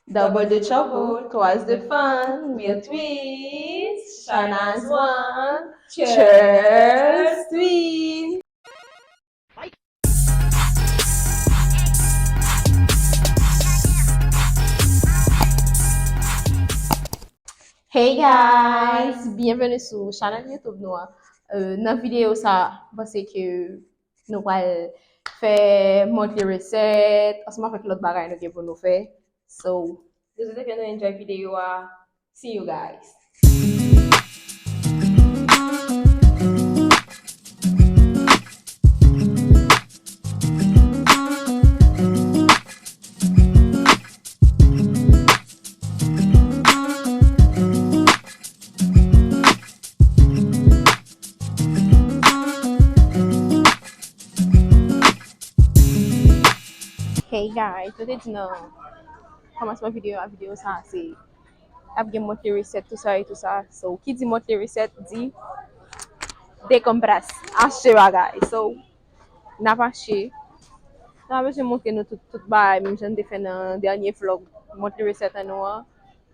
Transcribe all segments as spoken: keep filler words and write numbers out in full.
Double the trouble, twice the fun. We're twins, Shana's one. Cheers, twins. Hey guys, byenveni sou chanèl YouTube nou an. Euh, nan videyo sa, m panse ke nou pral fè monthly reset ansanm avèk lòt bagay nou gen pou nou fè. So, nou swete ke nou enjoy videyo a. See you guys. Hey guys, nou te di nan kòmansman videyo a, videyo sa se ap gen monthly reset, tou sa e tou sa. So, ki di monthly reset, di dekonpres, achte bagay. So, n ap achte. N ap bezwen montre nou tout, tout bagay, menm jan n te fè nan dènye vlog monthly reset an nou an.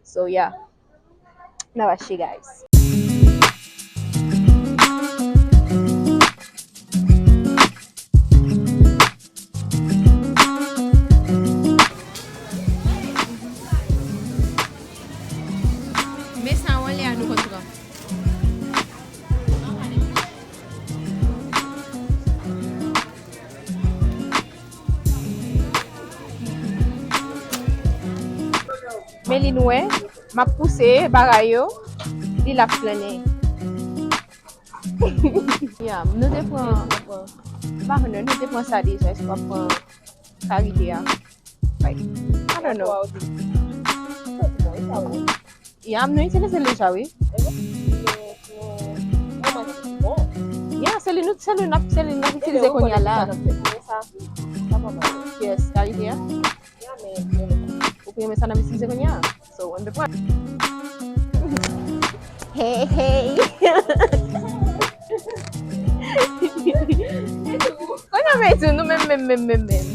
So, yeah. N ap achte, guys. Men sa w anlè a nou konn pran. Men li nwè, m ap pouse bagay yo, li l ap flannen. Ya, nou te pran, m pa konnen, nou te pran sa deja, èske w ap pran karite a? Like, I don't know. Ya, m nou itilize l deja, wi. Ya, se li nou, se li n ap, se li n ap itilize kounye a la. Yes, karite a. Ou renmen sa n ap itilize kounye a? So, on the point. Hey, hey. Kounye a, men tou, nou menm, menm, menm, menm, menm.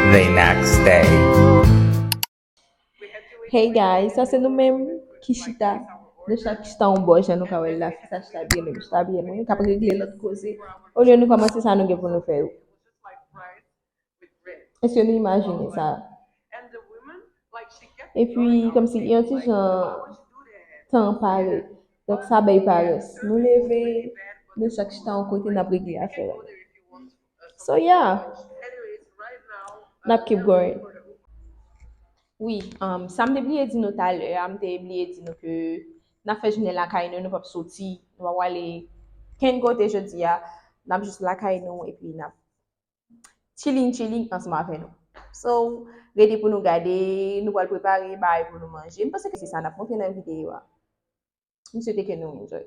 The next day. Hey guys, sa se nou menm ki chita. Nou chak chita yon bò, jan nou ka wè l la. Fi sa chita byen, menm chita byen, men k ap regle lòt koze. Olye nou kòmanse sa nou gen pou nou fè yo. Èske nou imajine sa? Epi, kòmsi, yon ti jan tan parèt. Donk, sa bay parès. Nou leve, nou chak chita yon kote, n ap regle afè yo. So, yeah. N ap keep going. Wi, um, sa m te bliye di nou talè a, m te bliye di nou ke n ap fè jounen lakay nou, nou p ap soti, nou p ap ale kenn kote jodi a, n ap jis lakay nou, epi n ap chilling, chilling ansanm avè nou. So, rete pou nou gade, nou pral prepare bagay pou nou manje. M panse ke se sa n ap montre nan videyo a. M swete ke nou enjoy.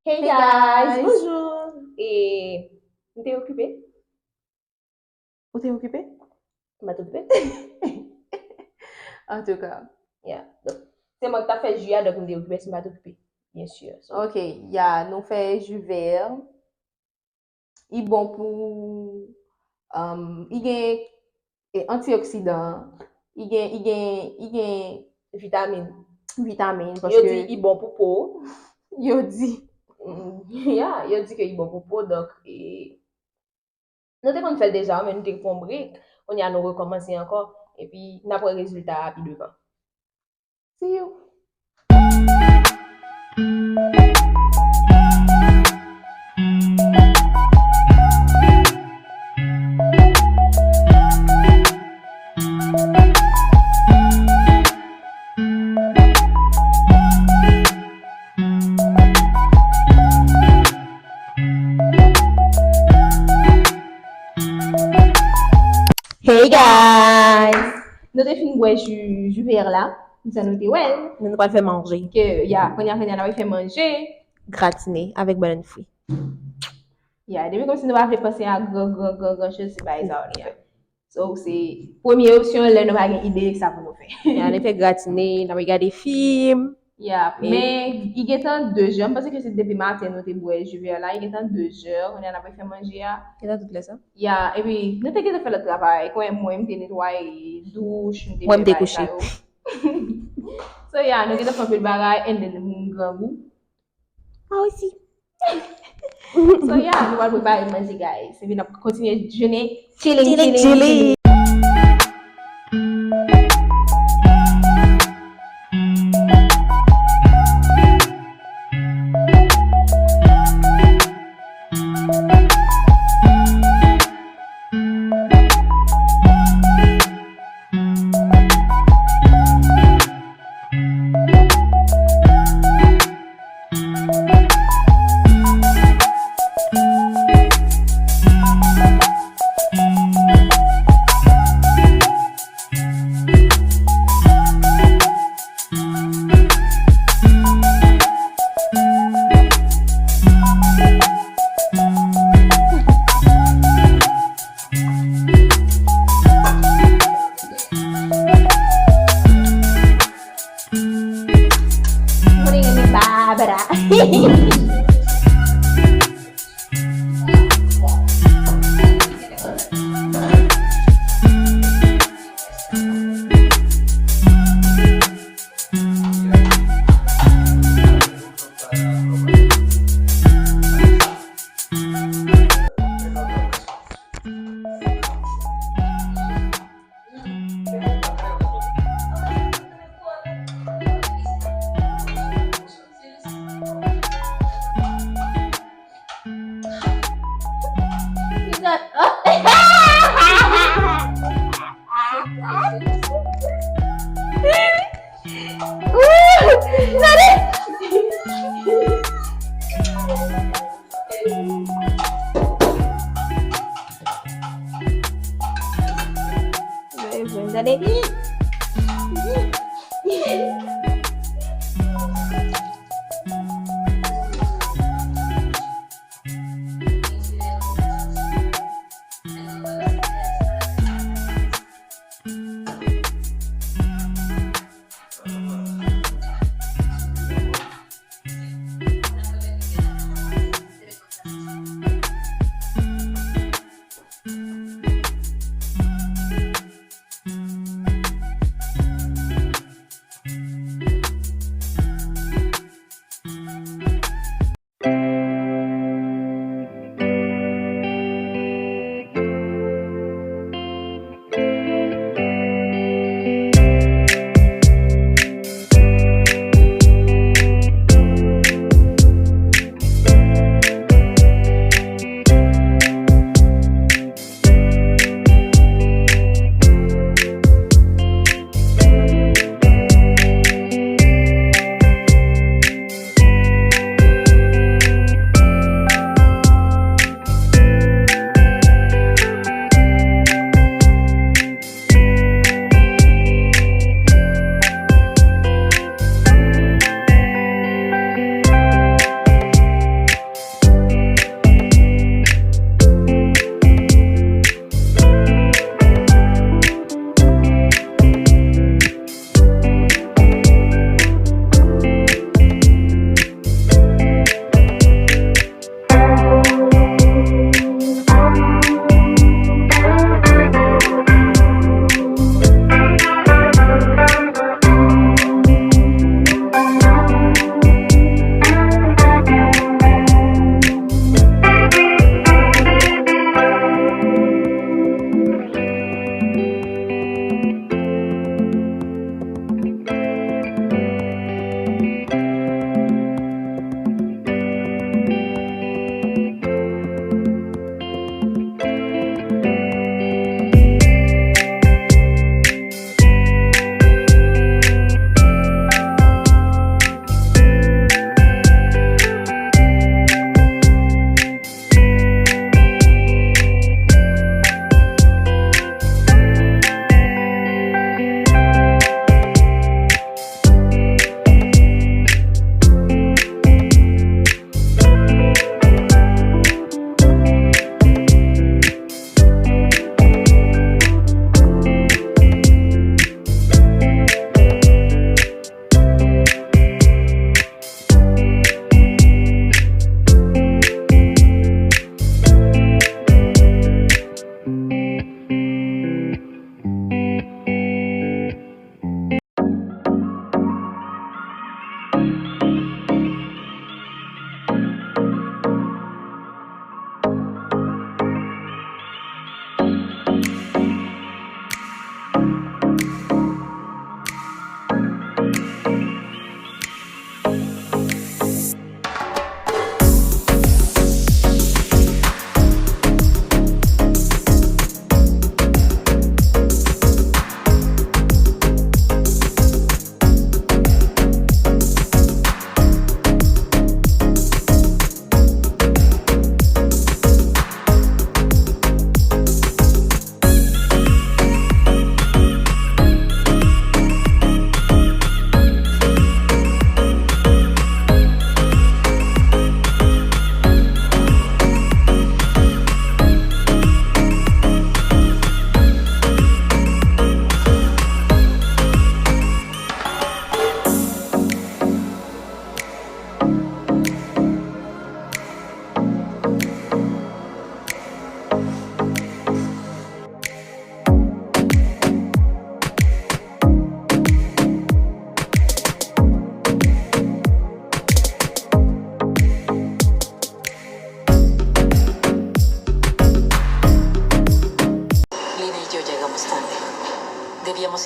Hey guys, bonjou. E, m te okipe? Ou te okipe? M pa t okipe. Antouka. Yeah. Donk, se mwen ki t ap fè ji a, donk m te okipe, si m pa t okipe. Byen si. So. Ok, ya, nou fè ji vè. li bon pou, um, li gen e, antioksidan, li gen, li gen, li gen vitamin. Vitamin, yo paske di li bon pou po. Yo di. Mm, yeah, yo di ke li bon pou po, donk, e, nou te konn fè l deja, men nou te pran yon break. Kounye a nou rekòmanse ankò, epi n ap wè rezilta a pi devan. See you. Hey guys! Nou te fin bwè ji, ji vè la. Kounya nou te wè l. Men nou pral fè manje. Ke, ya, kounye a, kounye a, n ap fè manje. Gratine avèk banann fri. Ya, depi kòmsi nou pa vle panse a gran, gran, gran, gran choz, se bagay sa yo li ye. So, se premye opsyon lè nou pa gen ide sa pou nou fè. Ya, nou fè gratine, n ap gade fim. Ya, men li gentan de zè, m panse ke se depi maten nou te bwè ji vè la, li gentan de zè, kounye a n ap fè manje a. Gentan tout lè sa? Ya, epi nou te gentan fè lòt travay, kounye a mwen, m te netwaye douch, m te fè bagay sa yo. Mwen, m te kouche. So, ya, nou gentan fè anpil bagay, and then moun grangou. Mwen osi. So, yeah, nou pral prepare manje, guys. Epi n ap kontinye jene. Chilling, chilling, chilling. Putting in the Barbara.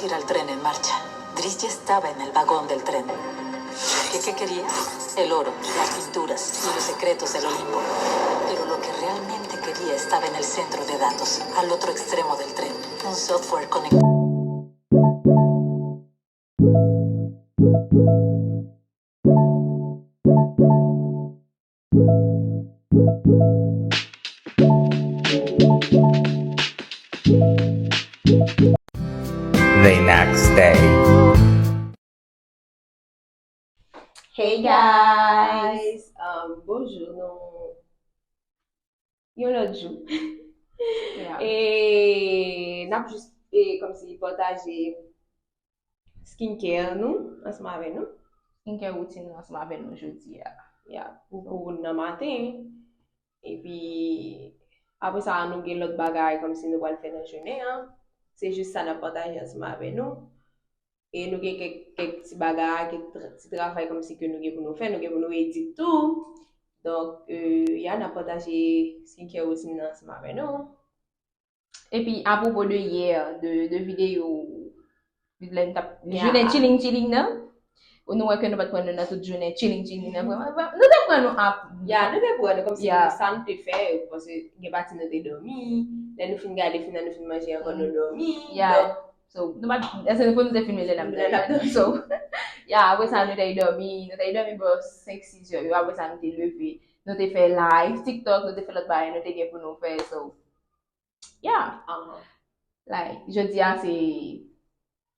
Era el tren en marcha. Dries ya estaba en el vagón del tren. ¿Qué, qué quería? El oro, las pinturas y los secretos del Olimpo. Pero lo que realmente quería estaba en el centro de datos, al otro extremo del tren. Un software conectado. The next day. Hey guys! Um, bonjou, nou yon lòt jou. E n ap jis e, kòmsi pataje skincare nou ansanm avè nou. Skincare routine nou ansanm avè nou jodi a. Ya, pou, pou nan maten. Epi apre sa nou gen lòt bagay kòmsi nou pral fè nan jounen an. Se jis sa n ap pataje ansanm avè nou. E nou gen kèk, kèk ti bagay, kèk tra- ti travay kòmsi ke nou gen pou nou fè. Nou gen pou nou edit tou. Donk, euh, ya, n ap pataje skincare routine nan ansanm avè nou. Epi apwopo de yè, de, de videyo, lè n t ap jounen chilling chilling nan, nou wè ke nou pa t pran nou nan tout jounen chilling chilling nan, vrèman, vrèman, nou te pran nou ap. Ya, nou te pran nou kòmsi sa nou te fè, paske gen pati nou te dòmi, lè nou fin gade fim nan, nou fin manje ankò, nou dòmi. Ya. Donk, so, nou pa t, èske nou, pou nou te filme lè n ap dòmi? So, ya, apre sa, nou te dòmi, nou te dòmi bò senk, sis zè yo, apre sa, nou te leve, nou te fè live, TikTok, nou te fè lòt bagay, nou te gen pou nou fè, so, yeah. Like, jodi a se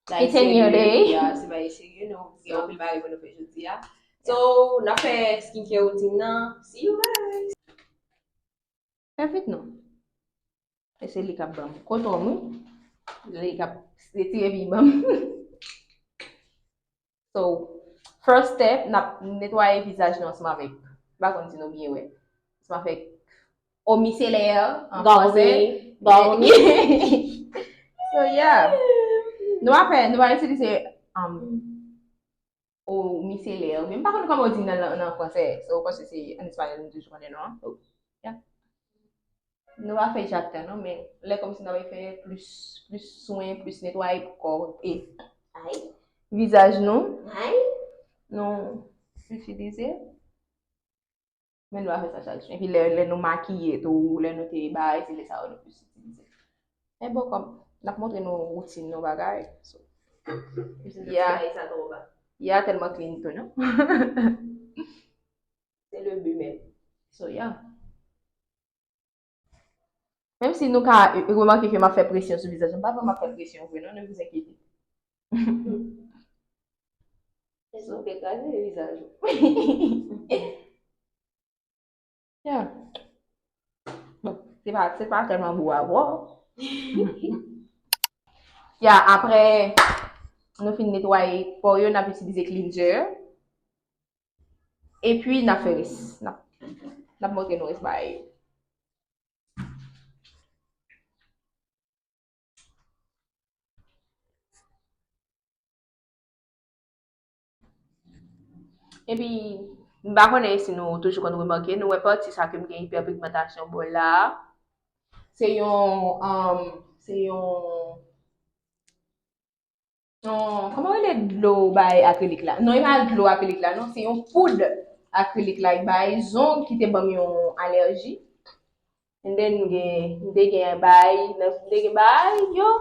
It's a new day. Yeah, se bagay serye, nou gen anpil bagay pou nou fè jodi a. So, n ap fè skincare routine nan. See you guys. Fè vit non. E se li k ap ban m koton m wi. Li k ap retire pi ban m. So, first step, n ap netwaye vizaj nou ansanm avèk, m pa konn si nou byen wè, ansanm avèk eau micellaire an fransè. Gauri. So, yeah. Nou va fè, nou va itilize um, eau micellaire. Men m pa konn kòman yo di nan, nan, nan fransè. So, paske se an espanyòl nou toujou konnen non. So, yeah. Nou pa fè jak tan non, men lè kòmsi n ap fè plis, plis swen, plis netwaye kò e vizaj nou, nou itilize. Men nou pa fè sa chak jou. Epi lè, lè nou makiye tou, lè nou te bay, se lè sa yo nou plis itilize. Men bon, kòm n ap montre nou woutin nou bagay. So, yeah. Yeah, tèlman clean tou non. Se le but menm. So, yeah. Menm si nou ka remake ke m ap fè presyon sou vizaj mwen, m pa vle m ap fè presyon vre non, ne vous inquiétez pas. Presyon fè kraze vizaj ou. Yeah. Bon, se pa, se pa tèlman bo avò. Yeah, apre nou fin netwaye po yo, n ap itilize cleanser. Epi n ap fè rès. N ap, n ap montre nou rès bagay yo. Epi, m pa konnen si nou toujou konn remake, nou wè pati sa ke m gen ipèpigmantasyon bò la a. Se yon, um, se yon Yon, kòman rele dlo bay akrilik la? Non, e pa dlo akrilik la, non, se yon poud akrilik la, e bay zong ki te ban m yon alèji. And then, m gen, m te gen bay, m te gen bay, yo,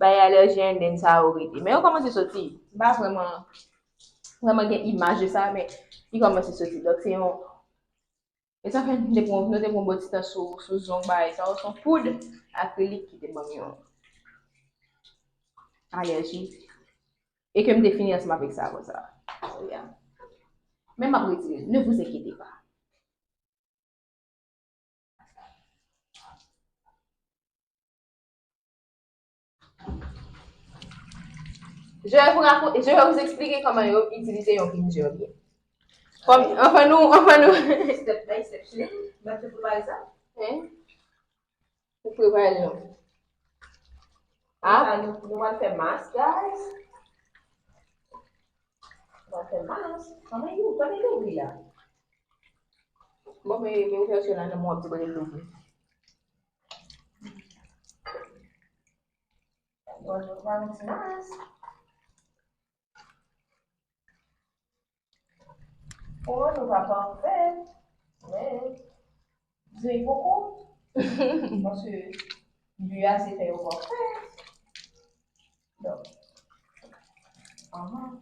bay alèji, and then sa yo rete. Men yo kòmanse soti. M pa vrèman, vrèman gen imaj de sa, men li kòmanse soti. Donk, se yon E sa fè nou te pran, nou te pran bon ti tan sou, sou zong bagay sa yo, se yon poud akrilik ki te ban m yon alèji. E ke m te fini ansanm avèk sa konsa. So, yeah. Men m ap retire l, ne vous inquiétez pas. Je vais vous raconter, je vais vous expliquer comment yo itilize yon cleanser byen. Kòm, anfen nou, anfen nou. Step by step, cheri. Mwen te prepare sa. Hein? Ou prepare non. Ah? Nou, nou pral fè mas, guys. Nou pral fè mas. Kòman yo, kòman yo ouvri la? Bon, men, men ouvèti la nan mwen ap di mwen louvri. Bon, nou pran yon ti mask. Oh, nou pa pafè. Men, di poko. Paske bi a se fè yo pafè. Donk, ahan.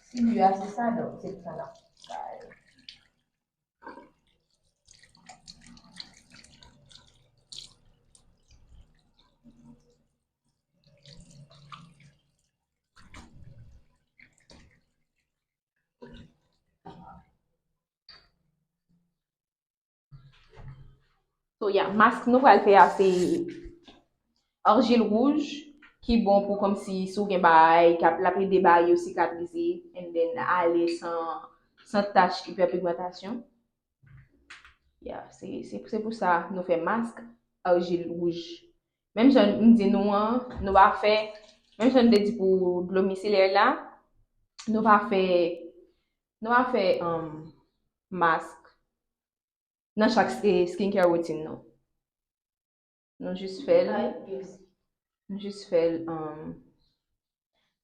Si bi a se sa, donk, se sa la. So, yeah, mask nou pral fè a se arjil wouj ki bon pou kòmsi si w gen bagay k ap, l ap ede bagay yo sikatrize and then ale san, san tach ipèpigmantasyon. Yeah, se, se, se pou sa nou fè mask arjil wouj. Menm jan m di nou an, nou pa fè, menm jan m te di pou dlo miselè la, nou pa fè, nou pa fè, um, mask nan chak, eh, skincare routine nou. Nou jis fè l. Nou jis fè l, um,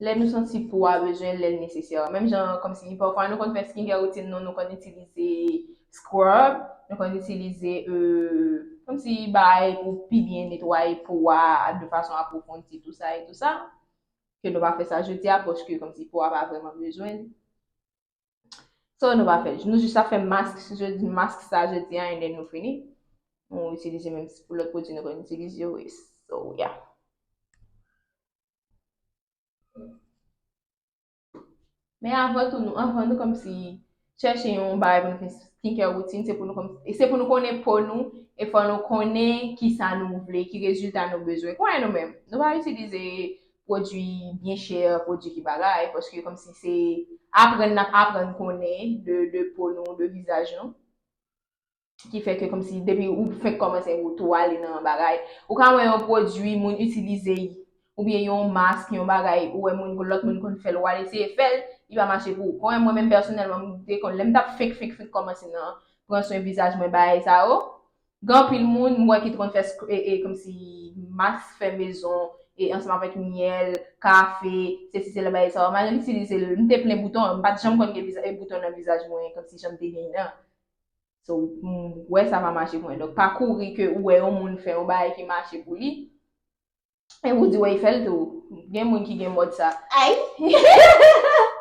lè nou santi po a bezwen l, lè l nesesè. Menm jan kòmsi pafwa nou konn fè skincare routine nou, nou konn itilize scrub, nou konn itilize, euh, kòmsi bagay pou pi byen netwaye po a de fason apwofondi, tou sa e tou sa. Ke nou pa fè sa jodi a, paske kòmsi po a pa vrèman bezwen l. So, nou pa fè l. Nou jis ap fè mask, jodi, mask sa jodi a, and then nou fini. Nou itilize menm pou lòt pwodui nou konn itilize yo. So, yeah. Men avan tou, nou, avan nou kòmsi chèche yon bagay pou nou fè skincare routine, se pou nou kòm, e se pou nou konnen po nou, e fò nou konnen ki sa nou vle, ki rezilta nou bezwen. Konnen nou menm, nou pa itilize pwodui byen chè, pwodui ki bagay, paske kòmsi se aprann n ap aprann konnen de, de po nou, de vizaj nou, ki fè ke kòmsi depi ou fenk kòmanse ou tou ale nan bagay, ou ka wè yon pwodui moun itilize, oubyen yon mask, yon bagay, ou wè moun, lòt moun konn fè l, ou al eseye fè l, li pa mache pou ou. Konnen mwen menm pèsonèlman, m te konn, lè m t ap fenk, fenk, fenk kòmanse nan pran swen vizaj mwen, bagay sa yo, gen anpil moun, m wè ki te konn fè sk-, e, e, kòmsi mask fè mezon, e ansanm avèk myèl, kafe, sesi, sela, bagay sa yo. M al itilize l, m te plen bouton, m pa t janm konn gen viza-, e, bouton nan vizaj mwen, kòmsi jan m te genyen an. So, m wè sa pa mache pou mwen. Donk, pa kouri ke ou wè yon moun fè yon bagay ki mache pou li. E ou di, wè, li fè l tou. Gen moun ki gen mòd sa. Ay!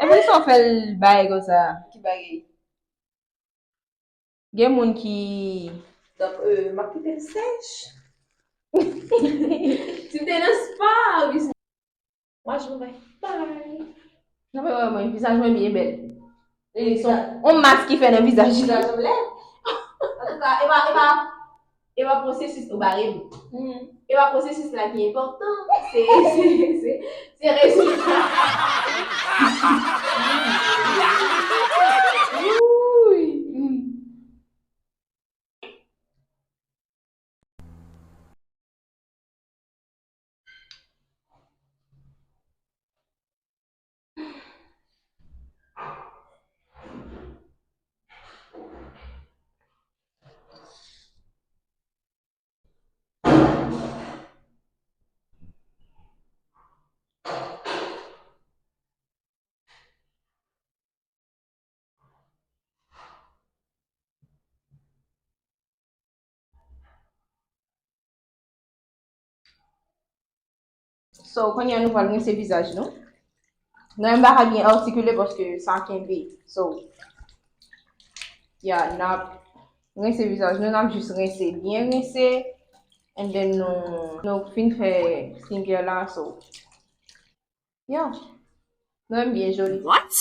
Epi sa w fè l bagay konsa. Ki bagay? Gen moun ki... Donk, euh, m ap kite l sèch. Si m te nan spa, wi, si... Mwa, je bye bye. Nan, men, wè, mwen, vizaj mwen byen bèl. E se yon mask ki fè nan vizaj. Vizaj mwen lèd. Antouka, e pa, e pa, e pa pwosesis, ou bare m. E pa pwosesis la ki enpòtan. Se, se, se, se rezilta. Wouy. So, kounye a nou pral rense vizaj nou. Nou menm pa ka byen atikile paske sa kenbe. So, yeah, n ap rense vizaj nou, n ap jis rense, byen rense. And then nou, nou fin fè skincare la, so. Yeah. Nou menm byen joli. What?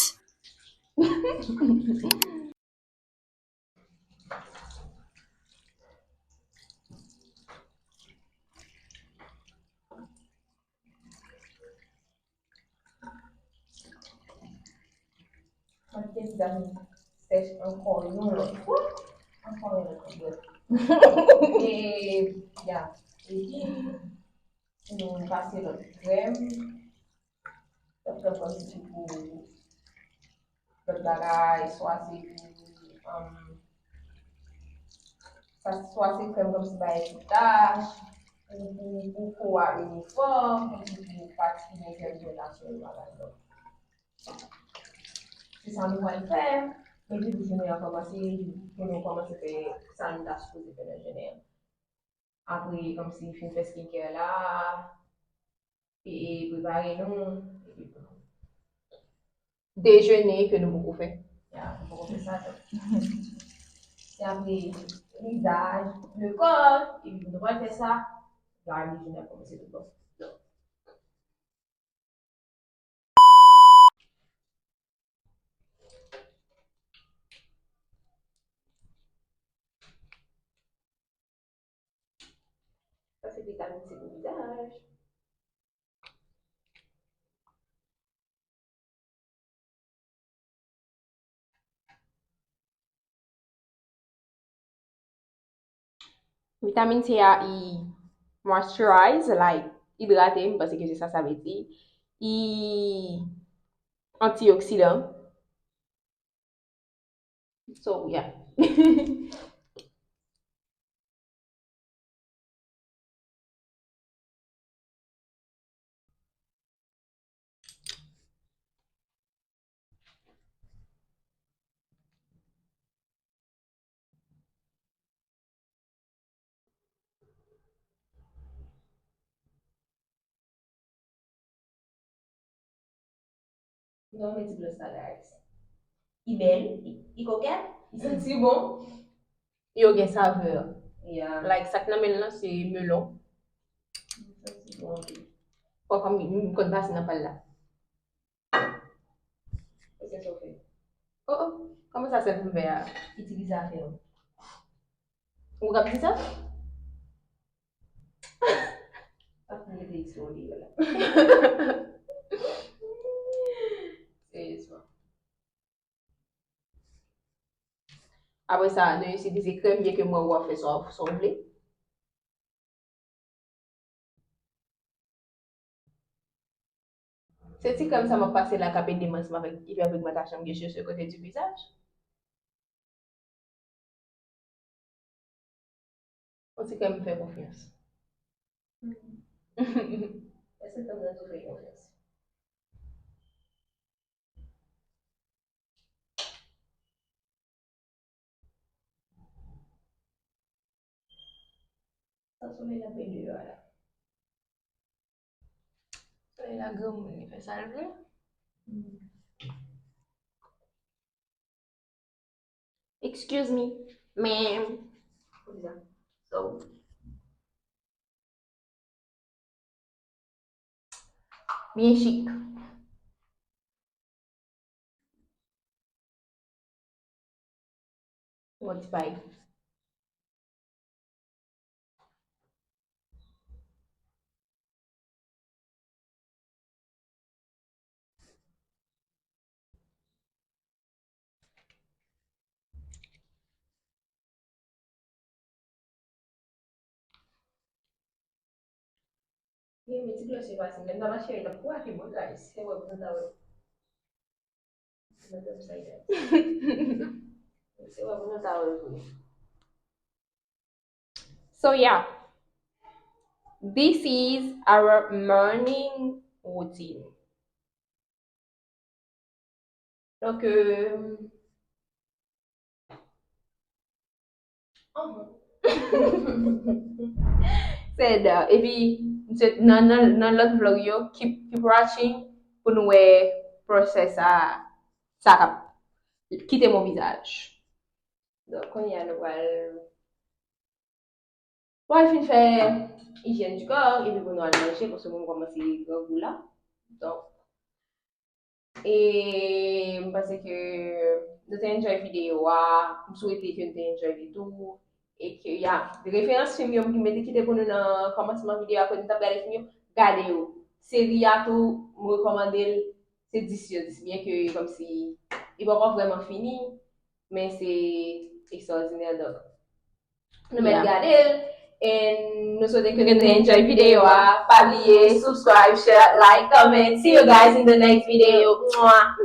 Mwen te di a sèch ankò yon lòt fwa. Ankò yon lòt fwa. E, ya. Epi, nou pase lòt krèm. Lòt krèm kòmsi pou lòt bagay, swa se pou, um, sa, swa se krèm kòmsi bay ti tach, pou, pou po a vini fò, pou, pou pati ki gen kèk relasyon yo bagay yo. Se sa nou pral fè. Depi pou jounen an kòmanse, pou nou kòmanse fè sa nou ta sipoze fè nan jounen an. Apre, kòmsi fin fè skincare la, e, e prepare nou, epi dejene ke nou poko fè. Ya, nou poko fè sa tou. Se apre vizaj, le kò, epi nou pral fè sa, la, li vin ap kòmanse tout bon. Sa se vitamin C pou vizaj. Vitamin C a, i moisturize, like, idrate, m panse ke se sa sa vle di. I antioksidan. So, yeah. Non, men ti blush la, guys. I bèl, i, i kokèt, i santi bon. Yo gen savè. Yeah. Like, sa k nan men l lan, se melon. I santi bon anpil. Fò kòm m konn pase nan pal la. Kisa w fè? Oh, oh. Kòman sa sèl pou m fè a? Itilize afè w. Ou k ap di sa? Pa fè leve eksplore yo la. Seryezman. Apre sa, nou itilize krèm, byen ke mwen wè w ap fè sa w, sa w vle. Se ti krèm sa m ap pase la k ap ede m ansanm avèk ipèpigmantasyon m gen sou se kote di vizaj. Yon ti krèm m fè konfyans. Èske krèm nan tou fè konfyans? Sa solèy la fè deyò a la. Solèy la granmoun, li fè sa l vle. Excuse me, ma'am. Poukisa? So. Byen chik. Yon ti pay. Gen yon ti glose pase, menm nan mache, li t ap kou ake mwen, guys. Se wè pou nou ta wè. Madanm sa, guys. Se wè pou nou ta wè vre. So, yeah. This is our morning routine. Donk, euh, sèda. Epi, nan, nan, nan lòt vlog yo, keep, keep watching pou nou wè process sa, sa k ap kite mon vizaj. Donk, kounye a nou pral Pral fin fè ijyèn di kò, epi pou nou al manje, paske mwen kòmanse grangou la. Donk, e m panse ke nou te enjoy videyo a, m swete ke nou te enjoy li tou, e ke, ya, referans fim yo m mete kite pou nou nan kòmansman videyo a, kote nou t ap gade fim yo, gade yo. Seri a tou, m rekòmande l, se dis sou dis, byen ke kòmsi li poko vrèman fini, men se ekstraòdinè, donk. Nou mèt gade l. And nou swete ke nou te enjoy videyo a. Pa bliye, subscribe, share, like, comment. See you guys in the next video. Mwah.